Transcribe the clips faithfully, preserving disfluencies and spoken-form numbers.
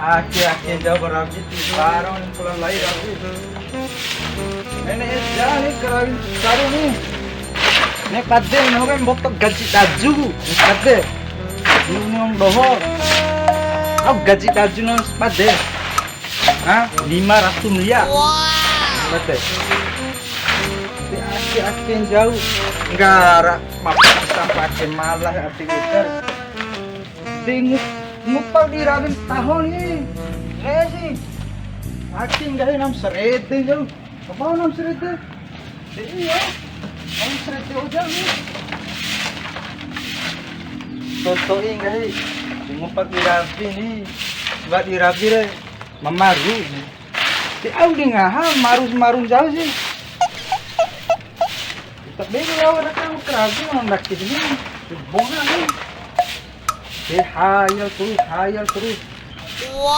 Ake, ake, jawab rabi, baru ni pulang lagi rabi. Ne'e, eh, ja ni karawi saru ni. Ne'e pade, no kan mboto gaji daju. Ne'e pade. Ni, ni wong doho. Au gaji daju no pade. Ha? Lima ratus miliar. Pade. Ake, ake, jauh. Nggara, mampus sampai ake malah ati kita. Di ngu-, ngupa di rawi taho ni. Eh, si. Ake nggahi enam serede jauh. Apa enam serede? Iya. Enam serede aja ni. Toto'i nggahi. Di ngupa di rawi ni. Ba di rawi re. Mamaru ni. Ti au di ngaha maru-maru jauh si. Tapi kalau ada kan kerabi mau ndake ni. Bonga ni. Eh, hayal terus, hayal terus. Wow.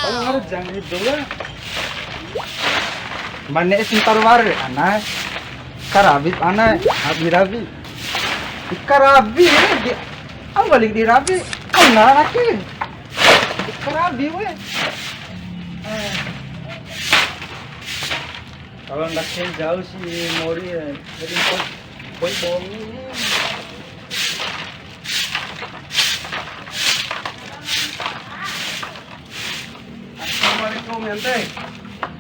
Kalau harus jangan itu lah. Mane sebentar ware, anai. Karabi, anai. Abi rabi. Karabi, eh, di, au balik di rabi. Au nara lagi. Karabi, weh. Eh. Kalau ndake jauh si mori ya. Jadi koi, koi bongi ni. Assalamualaikum, Ente.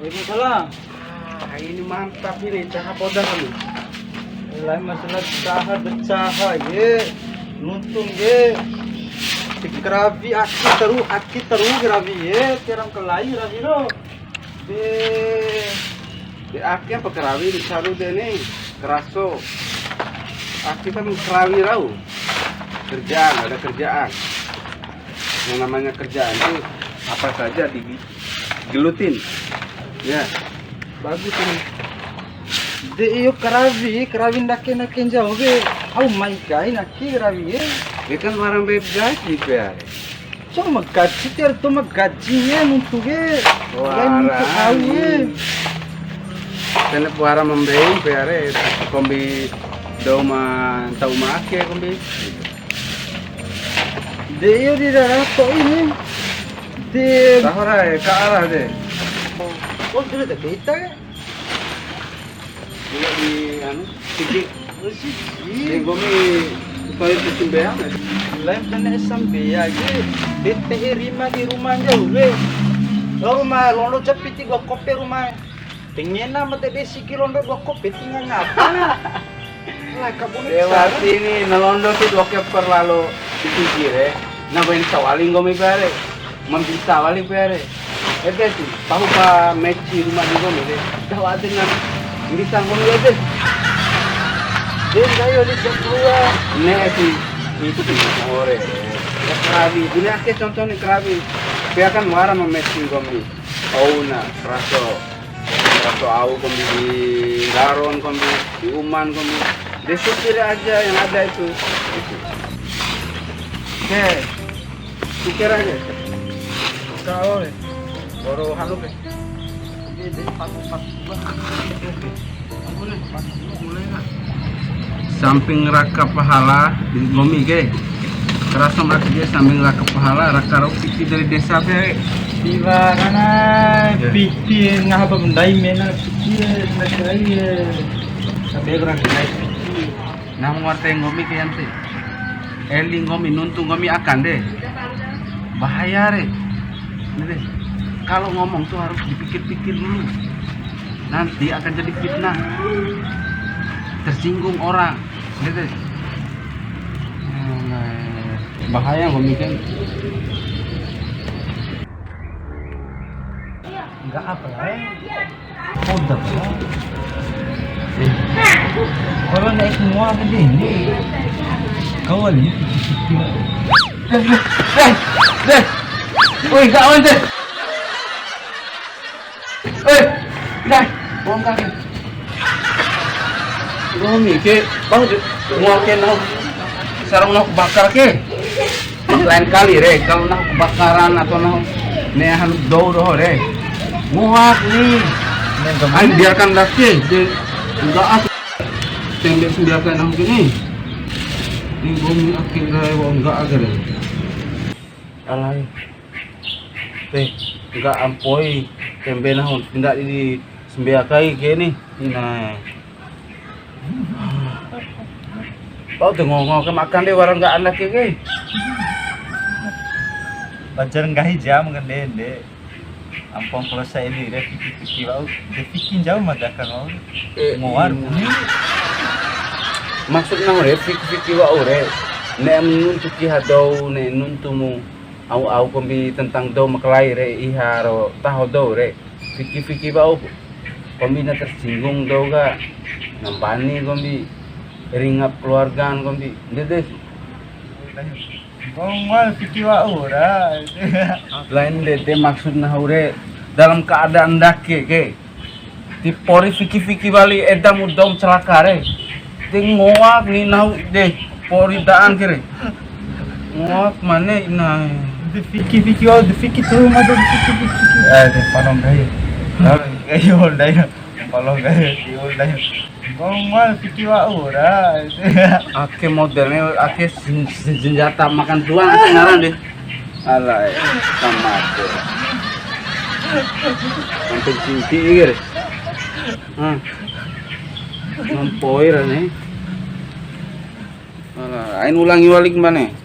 Waalaikumsalam. Ah, ini mantap ini, caha poda kami. Lain masalah caha, bercaha, ye. Nuntung, ye. Karawi aki teru, aki teru karawi, ye. Tiwara ma kalai rawi ro. De, de ake apa karawi di saru de ni, karaso. Ake kan karawi rau. Kerjaan, ada kerjaan. Yang namanya kerjaan itu apa saja digelutin. Ya, bagus ini. De iyo karawi, karawi ndake-ndake jauh ke. Au mai kai naki karawi ye. Dia kan barang beb gaji pe are. Cuma gaji tiar tu mah gaji ye nuntu ke. Wara. Lain nuntu au ye. Tene puara mambei pe are kombi dou ma tau ma ake kombi. De iyo di daerah to ini. De. Tahora e, ka arah de. Oh, sudah tak kita ya? Gula di anu, siki. Oh, siki. Di nggomi toyo tu sambean. Lain kena sambean aja. Bete rima di rumahnya, we. Lo rumah, londo cepiti gua kope rumah. Tengena mate de siki londo dua kope tinggal ngapa? Lah, kabune. Lewat sini, nelondo tu dua kope lalo di siki re. Nah, main sawali nggomi bare. Mambisa wali pea re. Ede si, pahu pa meci ruma di nggomi de. Dawa ade na. Mbisa nggomi ede. De, sayo di jam dua. Ne'e si, itu si ore. Ya, karawi. Dunia ake contoh ni karawi. Pea kan wara ma meci nggomi. Au na, raso. Raso au kombi di Garon, kombi di Uman, kombi. De, supir aja yang ada itu. Oke. Pikir aja. Kau ni, baru halu ni. Samping raka pahala, nggomi ke. Karaso ake ke samping raka pahala, raka rau piti dari desa pe. Tiwara na. Ya. Piti ngaha ba ndai mena piti, ndai. Sampai kurang ndai piti. Nah, muar te nggomi ke ante. Eli nggomi, nuntu nggomi akan de. Bahaya re. Ini deh. Kalau ngomong tuh harus dipikir-pikir dulu. Nanti akan jadi fitnah. Tersinggung orang. Ini deh. Bahaya nggomi kan. Enggak apa ya? Udah, Bang. Eh. Kalau naik semua ke sini, kau ni. Eh, eh, eh, eh. Woi, kawan deh. Eh, dah, bongkar ni. Nggomi ke, bau de, mua ke nahu. Sarung nahu bakar ke. Lain kali re, kalau nahu kebakaran atau nahu ne'e anu dou doho re. Muak ni. Ai, biarkan dah ke, de, enggak ah. Tembak biarkan nahu ke ni. Ni nggomi ake re, wa'u enggak ake re. Alai. Eh, enggak ampoi, tembe nahu ndadi di sambea kai ke ni. Ina. Bau de ngongo ke makan de wara enggak anak ke, ke. Pacar nggahi jam kan de, de. Ampon kalau saya ini re fiki-fiki wa'u, de fiki jauh mah dah kan wa'u. Eh, ngoar iya. Bumi. Maksudna re fiki-fiki wa'u re. Ne'e nuntu ki hadou, ne'e nuntumu. Au-au kombi tentang dou makalai re, iha ro taho dou re. Fiki-fiki bau kombi na tersinggung dou ka. Nambani kombi ringap keluarga kombi. Ndede. Ngomong fiki wa'u ra. Lain ndede maksud nahu re. Dalam keadaan ndake ke. Ti pori fiki-fiki wali edamu dou ma celaka re. De ngoak ni nahu de pori daan ke re. Ngoak mane ina. De fiki-fiki wa'u, de fiki terus mah de fiki-fiki. Eh, de palong kai. Palong kai, ol dai. Palong kai, ol dai. Ngomong fiki wa'u ra. Ake modelnya, ake sen-, sen-, senjata makan tuan, ake ngaran de. Alai, sama aja. Hampir cinti, iya, re. Hmm. Nampoi ra ni. Alah, ain ulangi walik mane.